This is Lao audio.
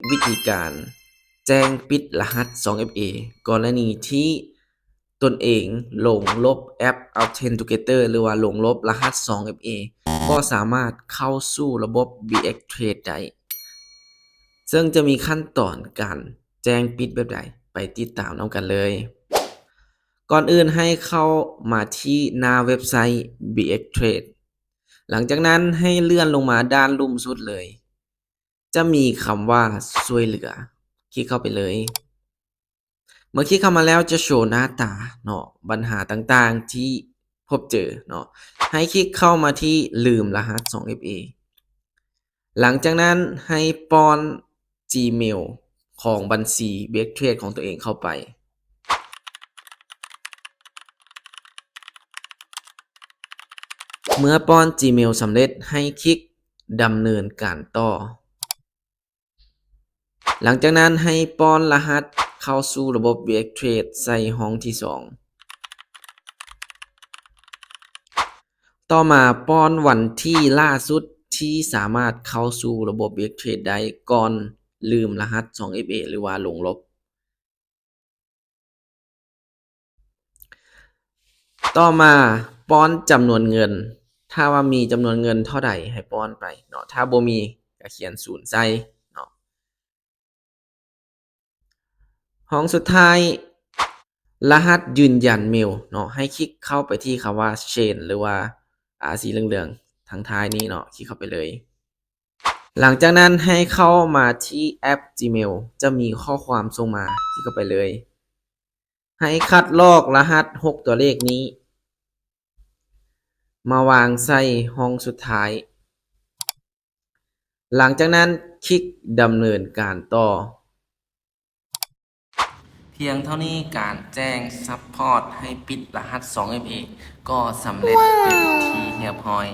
ວິທີການແຈ້ງປິດລະຫັດສອງເອັຟເອ ກໍລະນີທີ່ຕົນເອງຫຼົງລົບແອັບ Authenticator ຫຼືວ່າຫຼົງລົບລະຫັດສອງເອັຟເອ ບໍ່ສາມາດເຂົ້າສູ່ລະບົບ BX Trade ໄດ້. ເຊິ່ງຈະມີຂັ້ນຕອນການແຈ້ງປິດແບບໃດ ໄປຕິດຕາມນຳກັນເລີຍ. ກ່ອນອື່ນໃຫ້ເຂົ້າມາທີ່ໜ້າເວັບໄຊ BX Trade. ຫຼັງຈາກນັ້ນໃຫ້ເລື່ອນລົງມາດ້ານລຸ່ມສຸດເລີຍ. ຈະມີຄຳວ່າຊ່ວຍເຫຼືອ, ຄລິກເຂົ້າໄປເລີຍ. ເມື່ອຄລິກເຂົ້າມາແລ້ວຈະໂຊໜ້າຕາເນາະ, ບັນຫາຕ່າງໆທີ່ພົບເຈີເນາະ. ໃຫ້ຄລິກເຂົ້າມາທີ່ລືມລະຫັດສອງເອັຟເອ. ຫຼັງຈາກນັ້ນໃຫ້ປ້ອນ Gmail ຂອງບັນຊີ BX Trade ຂອງຕົວເອງເຂົ້າໄປ. ເມື່ອປ້ອນ Gmail ສຳເລັດ, ໃຫ້ຄລິກດຳເນີນການຕໍ່. ຫຼັງຈາກນັ້ນໃຫ້ປ້ອນລະຫັດເຂົ້າສູ່ລະບົບ BX Trade ໃສ່ຫ້ອງທີສອງ. ຕໍ່ມາປ້ອນວັນທີລ່າສຸດທີ່ສາມາດເຂົ້າສູ່ລະບົບ BX Trade ໄດ້ ກ່ອນລືມລະຫັດສອງເອັຟເອ ຫຼືວ່າຫຼົງລົບ. ຕໍ່ມາປ້ອນຈຳນວນເງິນ, ຖ້າວ່າມີຈຳນວນເງິນເທົ່າໃດໃຫ້ປ້ອນໄປເນາະ, ຖ້າບໍ່ມີກໍຂຽນສູນໃສ່ເນາະ. ຫ້ອງສຸດທ້າຍ ລະຫັດຢືນຢັນເມວເນາະ, ໃຫ້ຄລິກເຂົ້າໄປທີ່ຄຳວ່າ Change ຫຼືວ່າ ອາ ສີເຫຼືອງໆທາງທ້າຍນີ້ເນາະ, ຄລິກເຂົ້າໄປເລີຍ. ຫຼັງຈາກນັ້ນໃຫ້ເຂົ້າມາທີ່ແອັບ Gmail ຈະມີຂໍ້ຄວາມສົ່ງມາ, ຄລິກເຂົ້າໄປເລີຍ. ໃຫ້ຄັດລອກລະຫັດຫົກຕົວເລກນີ້ ມາວາງໃສ່ຫ້ອງສຸດທ້າຍ. ຫຼັງຈາກນັ້ນຄລິກດຳເນີນການຕໍ່. ພຽງເທົ່ານີ້ການແຈ້ງຊັບພອດໃຫ້ປິດລະຫັດສອງເອັຟເອ ກໍສຳເລັດເປັນທີ່ຮຽບຮ້ອຍ.